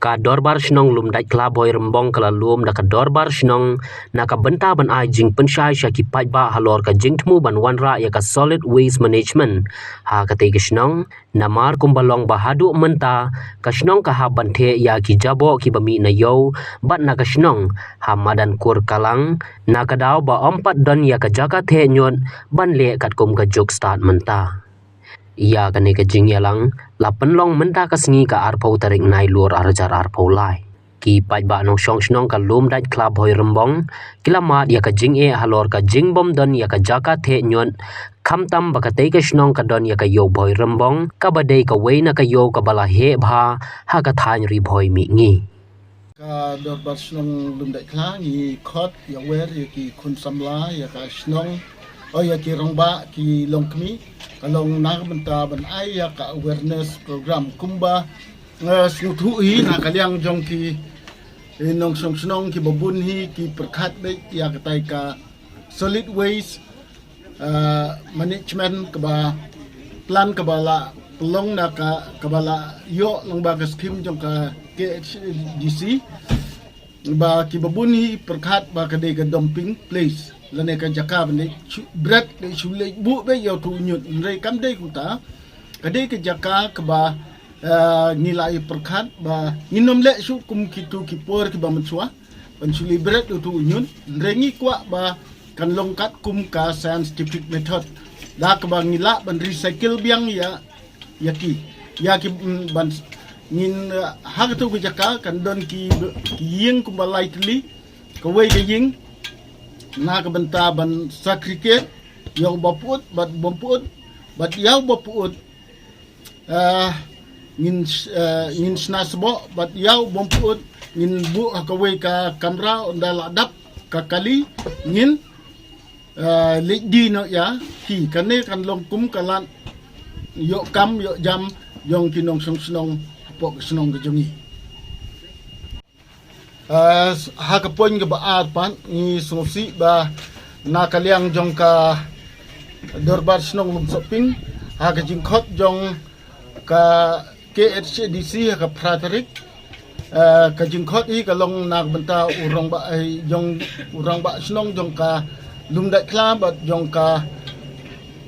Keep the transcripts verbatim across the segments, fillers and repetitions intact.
Ka Dorbar Shnong Lumdaitkhla Bhoirymbong ka la lum da ka Dorbar Shnong na ka bynta ban ai jingpynshai sha ki paidbah halor ka jingthmu ban wanrah ïa ka Solid Waste Management ha katei ka shnong, namar kumba long ba haduh mynta ka shnong ka hap ban theh ïa ki jaboh kiba mih na ïew bad na ka shnong ha madan Kurkalang na ka daw ba ym pat don ïa ka jaka theh ñiut ban leh katkum ka juk stad mynta. Ïa kane ka jingïalang la pynlong mynta ka sngi ka arphew tarik Nailur arhajar arphew lai. Ki paidbah nongshong shnong ka Lumdaitkhla Bhoirymbong ki la mad ïa ka jingeh halor ka jingbym don ïa ka jaka theh ñiut, khamtam ba katei ka shnong ka don ïa ka ïew Bhoirymbong kaba dei kawei na ka ïew kaba la heh bha ha ka thaiñ Ri Bhoi mihngi. Ka Dorbar Shnong Lumdaitkhla ngi khot ïa wer ïa ki khun samla ïa ka shnong, o ïa ki rangbah ki longkmie, ka long na ka bynta ban ai ïa ka awareness program kumba nga sngewthuh hi na ka liang jong ki, eh, nongshong shnong kiba bun hi ki pyrkhat beit ïa katai ka solid waste, ah, management kaba plan kaba la pynlong na ka, kaba la ïoh lyngba ka skim jong ka K H A D C. Ba kiba bun hi pyrkhat ba ka dei ka dumping place lane ka jaka ban dei shu bret, dei shu leit buh beit ïa utu u ñiut, hynrei kam dei kumta. Ka dei ka jaka kaba, ah, ngi la ïa pyrkhat ba ngin ym leh shuh kum kitu ki por kiba mynshuwa ban shu leit bret utu u ñiut, hynrei ngi kwah ba kan long katkum ka scientific method da kaba ngi lah ban recycle biang ïa, ïa ki, ïa ki, mm, ban ngin, eh, ha katu ka jaka kan don ki, ki ïing kumba lai tylli, kawei ka ïing na ka bynta ban segregate ïa uba pyut bad bym pyut, bad ïa uba pyut, eh, ngin, eh, ngin shna sboh, bad ïa ubym pyut ngin buh ha kawei ka kamra ynda la dap ka kali ngin, eh, leit die noh ïa ki. Kane kan long kum ka lad ïoh kam ïoh jam jong ki nongshong shnong hapoh ka shnong ka jong ngi. Eh, ha ka point kaba ar pat ngi sngewsih ba na ka liang jong ka Dorbar Shnong Lumsohping ha ka jingkhot jong ka K H A D C ha ka phra tarik, eh, ka jingkhot hi ka long na ka bynta u rangbah, eh, jong u rangbah shnong jong ka Lumdaitkhla bad jong ka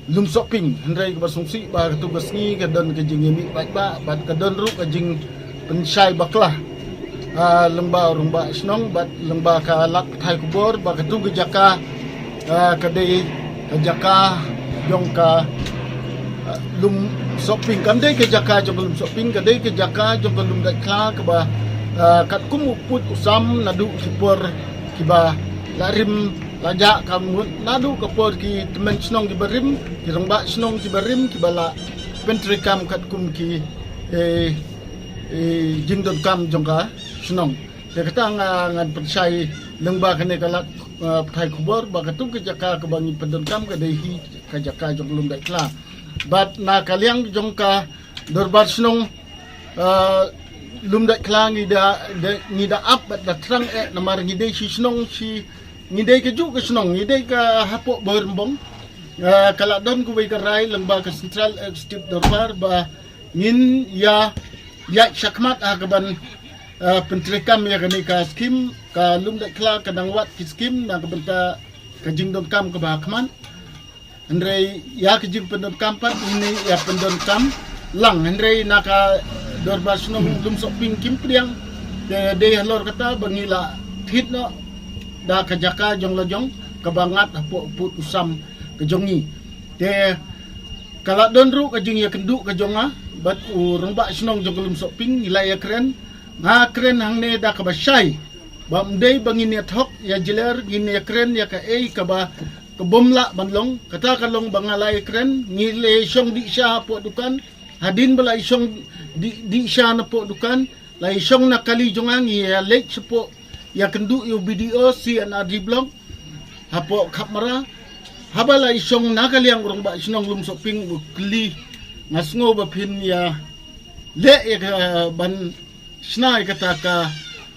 Lumsohping, hynrei kaba sngewsih ba katu ka sngi ka don ka jingïamih paidbah bad ka don ruh ka jingpynshai bakla, ah, lyngba u rangbah shnong bad lyngba ka lad pathai khubor ba katu ka jaka, ah, ka dei ka jaka jong ka, ah, Lumsohping, kam dei ka jaka jong ka Lumsohping, ka dei ka jaka jong ka Lumdaitkhla kaba, ah, katkum u pud u sam naduh ki por kiba la rim la jah, ka mut naduh ka por ki tymmen shnong kiba rim, ki rangbah shnong kiba rim, kiba la pyntreikam katkum ki, eh, eh, jingdonkam jong ka shnong. Te kata nga, ngan pynshai lyngba kane ka lad, eh, pathai khubor ba katu ka jaka kaba ngi pyndonkam ka dei hi ka jaka jong Lumdaitkhla. Bad na ka liang jong ka Dorbar Shnong, eh, Lumdaitkhla ngi da, da, ngi da ap bad da thrang eh namar ngi dei shi shnong shi, ngi dei kajuh ka shnong, ngi dei ka hapoh Bhoirymbong. Eh, ka la don kawei ka rai lyngba ka Central Executive Dorbar ba ngin ïa, ïa shakhmat ha kaban, eh, pyntreikam ïa kane ka skim, ka Lumdaitkhla ka dang wad ki skim na ka bynta ka jingdonkam kaba ha khmat. Hynrei ïa ka jingpyndonkam pat ngin ïa pyndonkam lang, hynrei na ka Dorbar Shnong Lumsohping kim pdiang. Te dei halor kata ba ngi la thied noh da ka jaka jong la jong kaba ngat hapoh pud u sam ka jong ngi. Te ka la don ruh ka jingïakynduh ka jong nga bad u rangbah shnong jong ka Lumsohping, ngi la ïakren, nga kren hangne da kaba shai ba ym dei ba ngin ïa thok ïa jler, ngin ïa kren ïa kaei kaba, ka bym lah ban long. Kata ka long ba nga la ïa kren, ngi la ïa shong dih sha hapoh dukan. Hadien ba la ïa shong dih, dih sha napoh dukan, la ïa shong na kali jong nga, ngi ïa leit shapoh ïakynduh ïa u B D O C and R D block hapoh Khapmara. Haba la ïa shong na ka liang u rangbah shnong Lumsohping u kylli, nga sngew ba phin ïa leh ïa ka ban shna ïa kata ka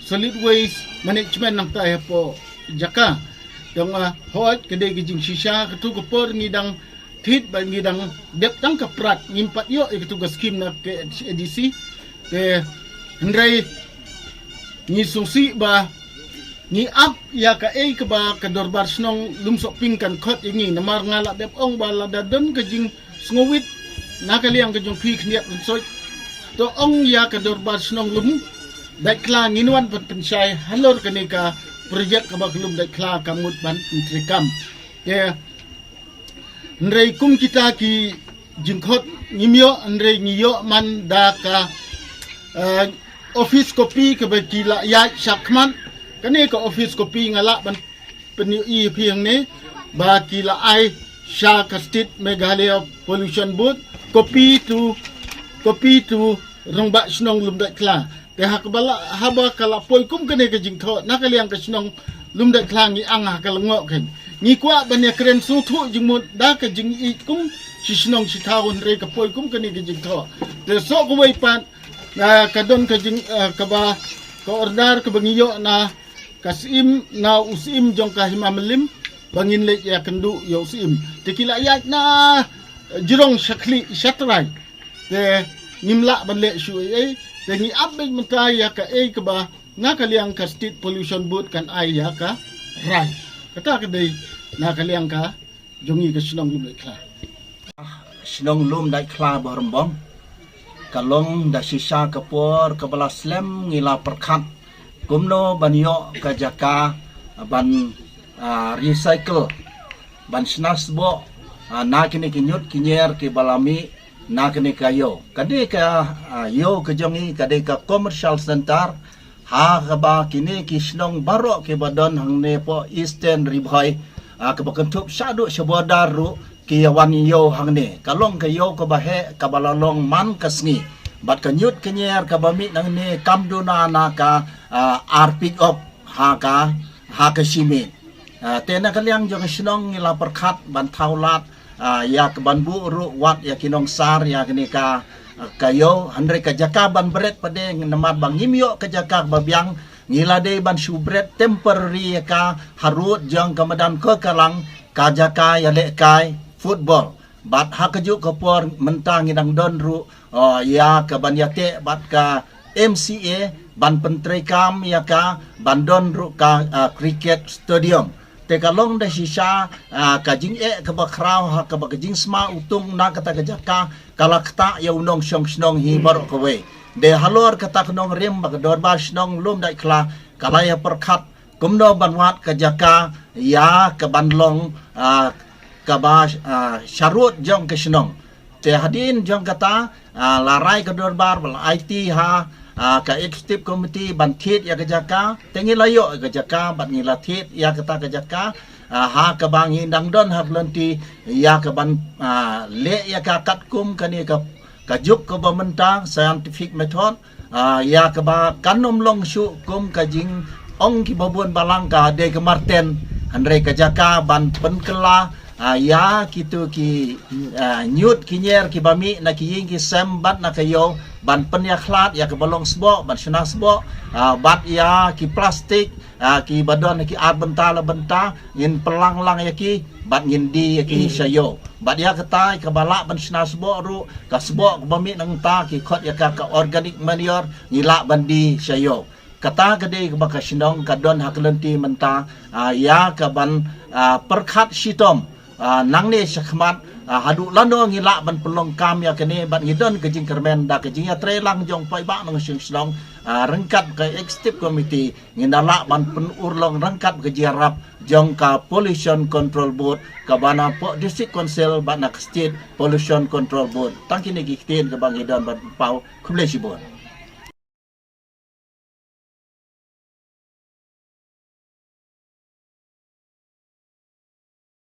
solid waste management nangta hapoh jaka. Te nga, hooid, ka dei ka jingshisha, katu ka por ngi dang thied bad ngi dang dep tang ka prat, ngim pat ïoh ïa katu ka skim na K H A D C. Te hynrei Ngi sngewsih ba ngi ap ïa kaei kaba ka dorbar shnong Lumsohping kan khot ïa ngi, namar nga la dep ong ba lada don ka jingsngewwit na ka liang ka jong phi khyndiat rynsoi, to ong ïa ka dorbar shnong Lumdaitkhla, ngin wan ban pynshai halor kane ka projek kaba ka Lumdaitkhla ka mut ban pyntreikam. Te hynrei kum kita ki jingkhot ngim ïoh, hynrei ngi ïoh man da ka, eh, office copy kaba ki la ïaid shakhmat. Kane ka office copy nga lah ban pynïohi ïa phi hangne ba ki la ai sha ka State Meghalaya Pollution Board, copy to, copy to Rangbah Shnong Lumdaitkhla. Te ha kaba la, haba ka la poi kum kane ka jingthoh na ka liang ka shnong Lumdaitkhla, ngi ang ha ka lyngngoh kein. Ngi kwah ban ïakren sngewthuh jingmut da ka jingïeit kum shi shnong shi thaw, hynrei ka poi kum kane ka jingthoh. Te soh kawei pat, ah, ka don ka jing, ah, kaba ka order kaba ngi ïoh na ka Syiem, na u Syiem jong ka Hima Mylliem, ba ngin leit ïakynduh ïa u Syiem. Te ki la ïaid na, eh, jrong sha khlieh sha trai. Te ngim lah ban leh shuh ei ei. Te ngi ap beit mynta ïa kaei kaba na ka liang ka State Pollution Board kan ai ïa ka rai. Kata ka dei na ka liang ka jong ngi ka shnong Lumdaitkhla. Shnong Lumdaitkhla Bahrembong, ka long da shisha ka por kaba la slem ngi la pyrkhat kumno ban ïoh ka jaka ban, ah, recycle, ban shna sboh, ah, na kine ki ñiut ki ñier kiba la mih na kane ka ïew. Ka dei ka, ah, ïew ka jong ngi, ka dei ka commercial center, ha kaba kine ki shnong baroh kiba don hangne hapoh Eastern Ri Bhoi, ah, kaba kynthup shaduh sha border ruh ki ïa wan ïew hangne. Ka long ka ïew kaba heh, kaba la long man ka sngi. Bad ka ñiut ka ñier kaba mih nangne kam duna na ka, ah, ar pick up ha ka, ha ka shimiet. Ah, te na ka liang jong ka shnong ngi la pyrkhat ban thaw lad, ah, ïa ka ban buh ruh wat ïa ki nongsar ïa kane ka, ah, ka ïew, hynrei ka jaka ban bret pat de namar ba ngim ïoh ka jaka ba biang, ngi la dei ban shu bret temporary ïa ka harud jong ka madan Koikarlang, ka jaka ïalehkai football. Bad ha kajuh ka por mynta ngi dang don ruh, oh, ïa ka ban ïateh bad ka M C A ban pyntreikam ïa ka ban don ruh ka, ah, cricket stadium. Te ka long da shisha, ah, ka jingeh kaba khraw ha kaba ka jingsma utung na kata ka jaka ka la ktah ïa u nongshong shnong hi baroh kawei. Te halor kata ka nongrim ba ka dorbar shnong Lumdaitkhla ka la ïa pyrkhat kumno ban wad ka jaka ïa ka ban long, ah, kaba, ah, sharud jong ka shnong. Te hadien jong kata, ah, la rai ka dorbar ba la aiti ha, ah, ka executive committee ban thied ïa ka jaka. Te ngi la ïoh ïa ka jaka bad ngi la thied ïa kata ka jaka, ah, ha kaba ngi dang don ha ka lynti ïa ka ban, ah, leh ïa ka katkum kane ka, ka juk kaba mynta scientific method, ah, ïa kaba kan ym long shuh kum ka jingong kiba bun balang ka dei ka marten, hynrei ka jaka ban pynkylla, ah, ïa kito ki, ah, ñiut ki ñier kiba mih na ki ïing ki sem bad na ka ïew ban pynïakhlad ïa kaba long sboh, ban shna sboh, ah, bad ïa ki plastik, ah, kiba don ki ar bynta la bynta, ngin pynlang lang ïa ki bad ngin die ïa ki sha ïew. Bad ïa kata kaba lah ban shna sboh ruh, ka sboh kaba mih nangta ki khot ïa ka, ka organic manure, ngi lah ban die sha ïew. Kata ka dei kaba ka shnong ka don ha ka lynti mynta, ah, ïa ka ban, ah, pyrkhat shitom, ah, nangne shakhmat, ah, haduh lano ngi lah ban pynlong kam ïa kane bad ngi don ka jingkyrmen da ka jingïatreilang jong paidbah nongshong shnong, ah, ryngkat ka executive committee ngin da lah ban pynurlong ryngkat ka jingïarap jong ka Pollution Control Board, kaba na pok District Council bad na ka State Pollution Control Board. Tang kine ki ktien kaba ngi don ban paw. Khublei shibun.